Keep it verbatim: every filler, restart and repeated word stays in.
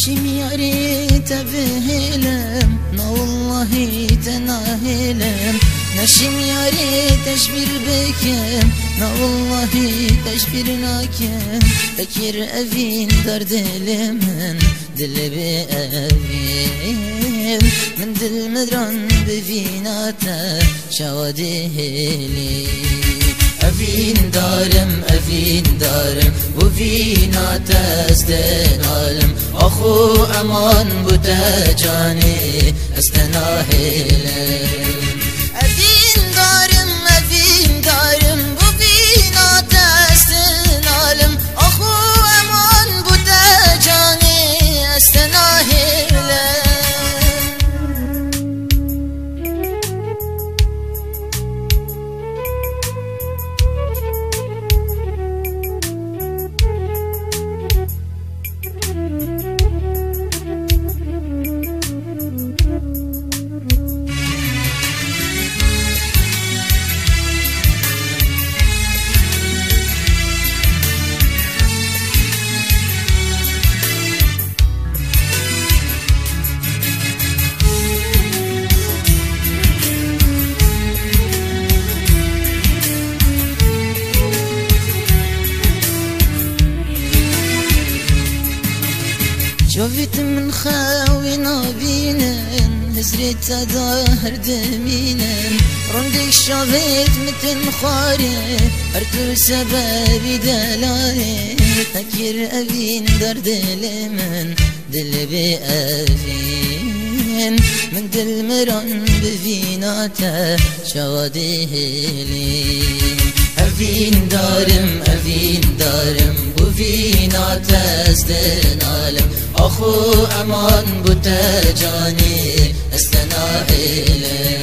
Şim yarê te bihêlim, na wellahî te nahêlim. Neşim yarê te ji bîr bikim, na wellahî te ji bîr nakim. Te kir evîn dar dilê min, dil bi evîn. Min dil miran bi vîna te, çawa dihêlî. Evîn darim, evîn darim, bo vîna te ez dinalim. Axo eman bo te canê, ez te nahêlim. Evîn darim, evîn darim, bo vîna te ez dinalim. Axo eman bo te canê, ez te nahêlim. Çavêt min xewê nabînin, hizrê te da her dimînin. Rondê şavêt min tim xwarê, her tu sebebî delalê. Te kir evîn dar dilê min, dil bi evîn. Min dil miran bi vîna te, çawa dihêlî. Evîn darim, evîn darim, bo vîna te ez dinalim. Axo eman bo te canê, ez te nahêlim.